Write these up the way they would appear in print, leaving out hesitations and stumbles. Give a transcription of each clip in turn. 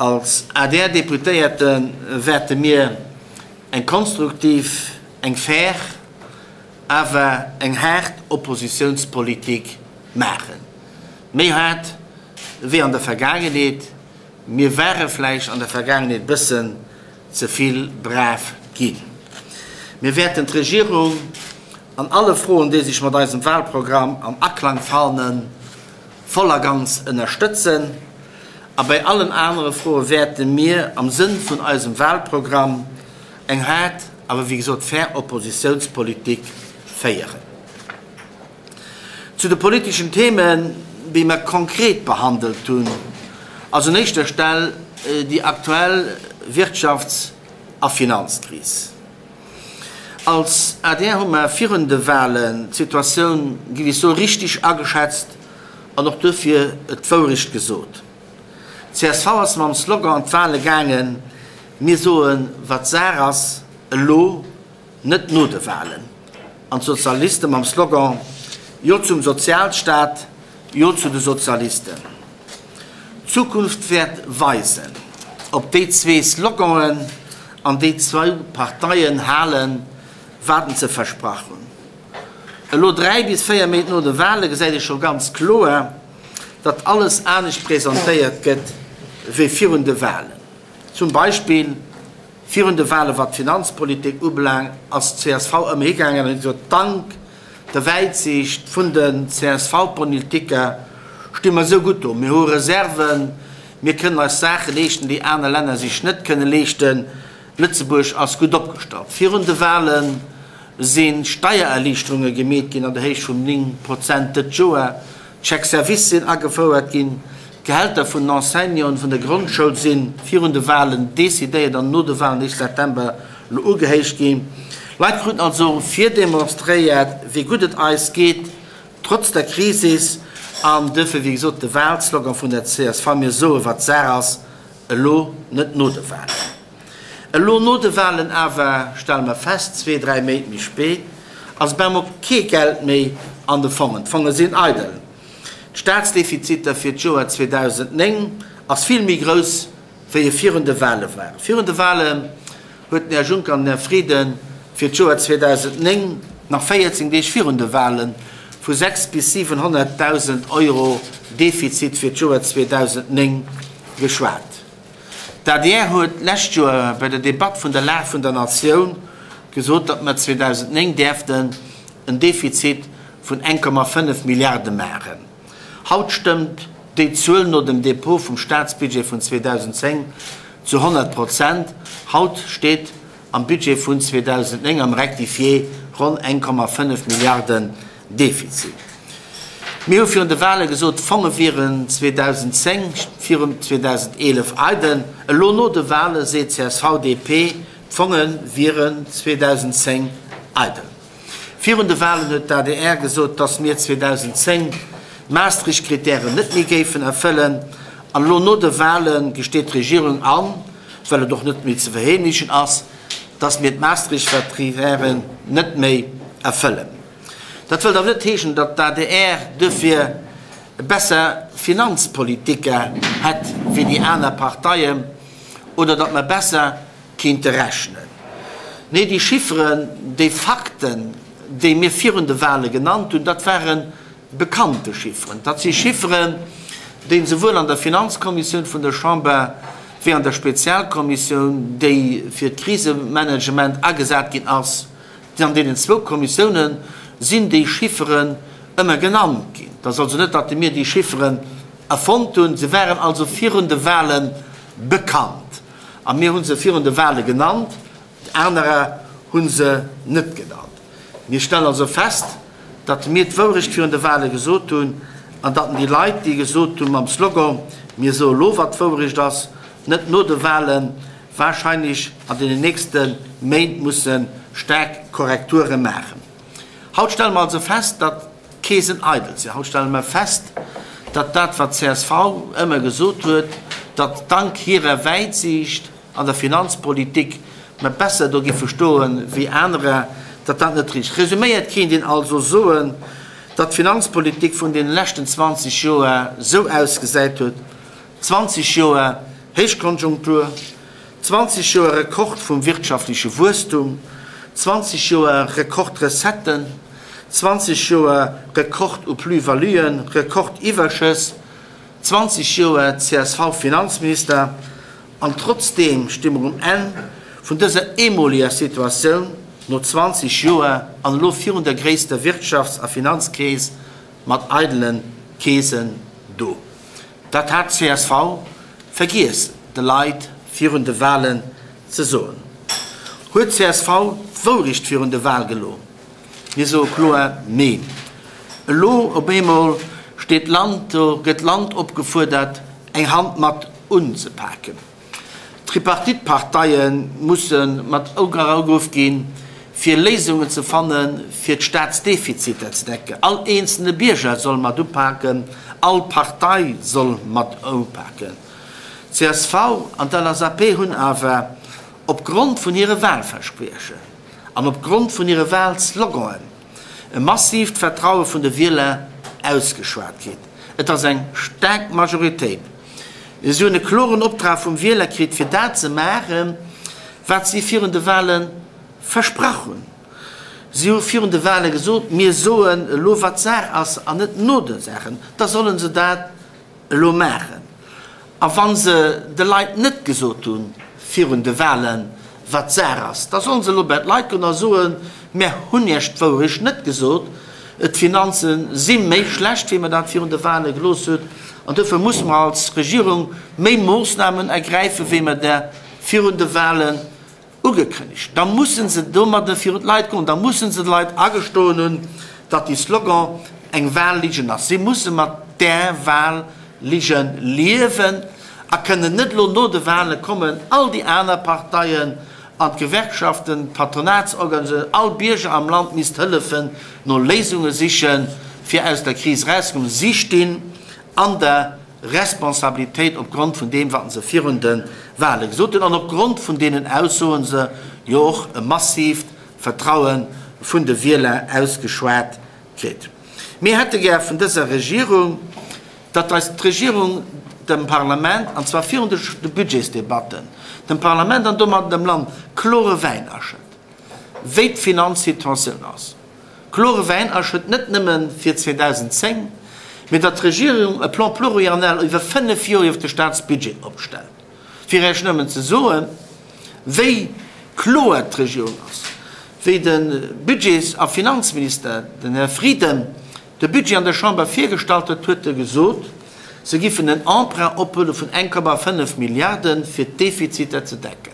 Als ADR-Deputéierte wäerte mir eng konstruktiv, eng fair, awer eng haart Oppositiounspolitik maachen. Méi haart wéi an der Vergaangenheet. Mir ware vläicht an der Vergaangenheet bëssen ze vill brav ginn. Mir wäerten d'Regierung an alle Froen, déi sech mat eisem Wahlprogramm am Aklang fannen, voll a ganz ënnerstëtzen. A bei allen anere Froe wäerte mir am Sënn vun eisem Wahlprogramm eng haart, awer wéi gesot fair Oppositiounspolitik féieren. Zu de politeschen Themen, déi mer konkret behandelt hunn, ass un éischter Stell déi aktuell Wirtschafts a Finanzkris. Als adr hu mer virun de Wahlen d'Situatioun, géif ech soen, richtig ageschätzt an och duerfir d'Wourecht gesot. Csv ass mam Slogan an d'Wahle gaangen, Mir soen, wat Saach ass, elo, net no de Wahlen. An d'Sozialiste mam Slogan Jo zum Sozialstaat, Jo zu de Sozialisten. D'Zukunft wäert weisen, ob déi zwee Sloganen an déi zwou Parteien halen, wat se versprach hunn. Elo, 3 bis 4 Méint no de Wahle gesäit ee scho ganz kloer, datt alles anescht presentéiert gëtt wéi virun de Wahlen. Zum Beispill virun de Wahlen, wat d'Finanzpolitik ubelaangt, ass d'CSV ëmmer higaangen an huet gesot, Dank der Wäitsiicht vun den CSV-Politiker sti mer esou gutt do, mir hu Reserven, mir kënnen eis Saache leeschten, déi aner Länner sech net kënne leeschten, Lëtzebuerg ass gutt opgestallt. Virun de Wahle si Steiererliichterunge gemeet ginn an der Héicht vun 9 Prozent dëtt Joer, D'Chèques-services sinn agefouert ginn, d'Gehälter vun den Enseignanten vun der Grondschoul si virun de Wahlen decidéiert an no de Wahlen, éischt September, elo ugehéicht ginn. Leit kruten also virdemonstréiert, wéi gutt et eis geet, trotz der Krisis, an duerfir, wéi gesot, de Wahlslogan vun der csv, Mir soe wat Saach ass, elo, net no de Wahlen. Elo no de Wahlen awer stelle mer fest, zwee, dräi Méint méi spéit, ass op eemol kee Geld méi an de Fongen. D'Fonge sinn eidel. D'Staatsdefiziter fir d'Joer 2009 ass vill méi grouss, wéi e virun de Wahle war. Virun de Wahlen huet den Här Juncker an den Här Frieden fir d'Joer 2009, nach 14 Deeg virun de Wahlen, vu 6 bis 700.000 Euro Defizit fir d'Joer 2009 geschwat. D'adr huet d'lescht Joer bei der Debatt vun der Lag vun der Natioun gesot, datt mer 2009 däerften en Defizit vun 1,5 Milliarde maachen. Haut stëmmt déi Zuel no dem Dépôt vum Staatsbudget vun 2010 zu 100 Prozent. Haut steet am Budget vun 2009 am Rectifié ronn 1,5 Milliarden Defizit. Mir hu virun de Wahle gesot, d'Fonge wieren 2010 virum 2011 eidel. Elo no de Wahle seet csv-DP, d'Fonge wieren 2010 eidel. Virun de Wahlen huet d'ADR gesot, datt mir 2010 d'Maastricht-Kritären net méi géifen erfëllen. An elo no de Wahle gesteet d'Regierung an, well et och net méi ze verheemlechen ass, datt mir d'Maastricht-Kritären net méi erfëllen. Dat wëllt awer net heeschen, datt d'ADR duerfir besser Finanzpolitiker hätt wéi déi aner Parteien oder datt mer besser kéinte rechnen. Nee, déi Chifferen, déi Fakten, déi mir virun de Wahle genannt hunn, dat ware bekannte Chifferen. Dat si Chifferen, déi souwuel an der Finanzkommissioun vun der Chamber wéi an der Spezialkommissioun, déi fir d'Krisemanagement agesat ginn ass, An deenen zwou Kommissioune sinn déi Chifferen ëmmer genannt ginn. Et ass also net, datt mir déi Chifferen erfonnt hunn. Se waren also virun de Wahle bekannt a mir hu se virun de Wahle genannt. Anerer hu se net genannt. Mir stellen also fest, datt mir d'Wourecht virun de Wahle gesot hunn an datt déi Leit, déi gesot hu mam Slogan Mir soe lo, wat d'Wourecht ass, net no de Wahlen, wahrscheinlech an deenen nächste Méint musse staark Korrekture maachen. Haut stelle mer also fest, datt d'Keesen eidel sinn. Haut stelle mer fest, datt dat, wat d'CSV ëmmer gesot huet, datt dank hirer Wäitsiicht an der Finanzpolitik mer besser do giffe stoe wéi anerer, datt dat net richteg. Resuméiert kéint een also soen, datt d'Finanzpolitik vun deene leschten 20 Joer esou ausgesäit huet, 20 Joer! Héichkonjunktur, 20 Joer Rekord vum wirtschaftleche Wuesstum, 20 Joer Rekordrecetten, 20 Joer Rekord u Plus-valuen, Rekordiwwerschëss, 20 Joer CSV-Finanzminister, an trotzdeem sti mer um Enn vun dëser eemoleger Situatioun, no 20 Joer an elo virun der gréisster Wirtschafts a Finanzkris mat eidele Keesen do. Dat hat csv vergiess de Leit virun de Walen ze soen. Huet csv d'Wourecht virun de Wal gelo? Mir soe kloer Neen. Elo op eemol steet d'Land do, gëtt d'Land opgefuerdert eng Hand mat unzepaken. D'Tripartite-Parteie musse mat ugeruff ginn, fir Léisungen ze fannen, fir d'Staatsdefiziter ze decken. All eenzelne Bierger soll mat upaken, all Partei soll mat upaken. Csv an d'LSAP hunn awer opgrond vun hire Wahlverspriechen an opgrond vun hire Wahlsloganen e massiivt Vertraue vun de Wieler ausgeschwat kritt. Et ass eng staark Majoritéit. Si hunn e kloren Optrag vum Wieler kritt, fir dat ze maachen, wat si virun de Wahle versprach hunn. Si hu virun de Wahle gesot, Mir soen elo, wat Saach ass, an net no de Saachen. Da solle se dat elo maachen. A wa se de Leit net gesot hu virun de Wahlen, wat Saach ass, da solle se elo bei d'Leit goen a soen, Mär hunn Iech d'Wourecht net gesot, d'Finanze si méi schlecht, wéi mer dat virun de Wahle gelooss huet, an dofir musse mer als Regierung méi Moossnamen ergräifen, wéi mer der virun de Wahlen Ugekënnegt, da musse se domadde virun d'Leit goen, da musse se de Leit agestoen hunn, datt déi Slogan eng Wahlligen ass. Si musse mat där Wahlligen liewen a kënnen net elo no de Wahle kommen, all déi aner Parteien an d'Gewerkschaften, d'Patronatsorganisatiounen, all Bierger am Land misst hëllefen, no Léisunge sichen, fir aus der Kris erauszekommen. Si stinn an der Responsabilitéit op Grond vun deem, wat se virun de Wahle gesot hunn, an op Grond vun deenen Aussoen se jo och e massiivt Vertraue vun de Wieler ausgeschwat kritt. Mir hätte gär vun dëser Regierung, datt eis d'Regierung dem Parlament, an zwar virun de Budgetsdebatten, dem Parlament an domadden dem Land klore Wäin aschëtt, wéi d'Finanzsituatioun ass. Klore Wäin aschëtt, net nëmme fir 2010, mee datt d'Regierung e Plan pluriannel iwwer 5 Joer iwwer de Staatsbudget opstellt. Fir Iech nëmmen ze soen, wéi kloer d'Regierung ass, wéi de Budgets a Finanzminister, den Här Frieden, de Budget an der Chamber virgestallt huet, huet e gesot, se giffen en Emprunt ophuele vun 1,5 Milliarden, fir d'Defiziter ze decken.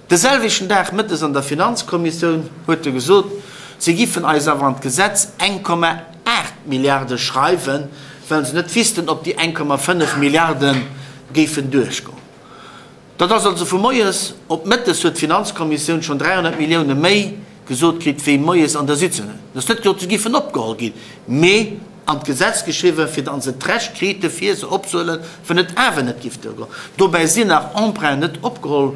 De selwechten Dag mëttes an der Finanzkommissioun huet e gesot, se giffen eis awer an d'Gesetz 1,8 Milliarde schreiwen, well se net wissten, ob déi 1,5 Milliarde géifen duerchgoen. Dat ass also vu moies op mëttes huet d'Finanzkommissioun schonn 300 Millioune méi gesot kritt wéi moies an der Sitzung. Et ass net gesot, se giffen opgeholl ginn, mee an d'Gesetz geschriwwen, fir datt se d'Recht krite fir se opzehuelen, wann et awer net giff duergoen. Dobäi sinn nach Emprunten net opgeholl,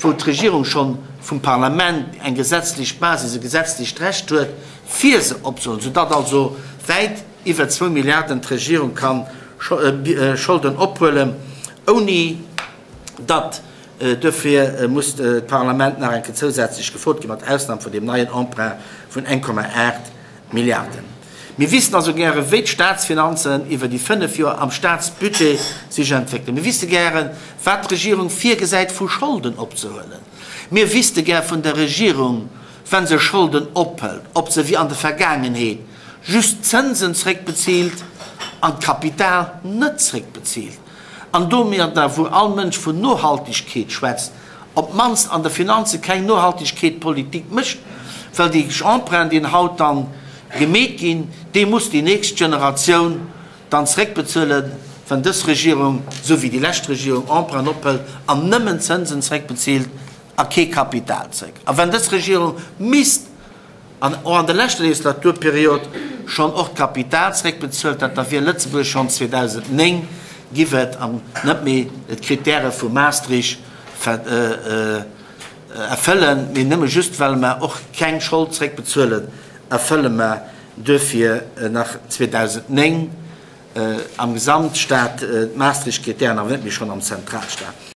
wou d'Regierung schonn vum Parlament eng gesetzlech Basis, e gesetzlecht Recht huet, fir se opzehuelen, soudatt also wäit iwwer zwou Milliarden d'Regierung ka Scholden ophuelen, ouni datt duerfir muss d'Parlament nach eng Kéier zousätzlech gefrot ginn, mat Ausnam vun deem neien Emprunt vun 1,8 Milliarden. Mir wissen also gären, wéi d'Staatsfinanzen iwwer déi 5 Joer am Staatsbudget sech entwéckelen. Mir wisse gären, wat d'Regierung virgesäit vu Scholden opzehuelen. Mir wisste gär vun der Regierung, wa se Scholden ophëlt, ob se wéi an der Vergaangenheet just d'Zënsen zréckbezilt an d'Kapital net zréckbezilt. An domadder, wou all Mënsch vun Nohaltegkeet schwätzt, op d'mannst an de Finanze keng Nohaltegkeetpolitik mécht, well déi Emprunten, déi haut dann gemeet ginn, déi muss déi nächst Generatioun dann zréckbezuelen, wann dës Regierung, esou wéi déi lescht Regierung, Emprunten ophëlt an nëmmen Zënsen zréckbezilt a kee Kapital zréck. A wann dës Regierung misst an och an der leschter Legislaturperiod schonn och d'Kapital zréckbezuelt hätt, da wier Lëtzebuerg schonn 2009, giff et an net méi d'Kritäre vu Maastricht erfëllen, mee nëmme just well mer och keng Schold zréckbezuelen, erfëlle mer duerfir nach 2009 am Gesamtstaat d'Maastricht-Kritären, awer net méi schonn am Zentralstaat.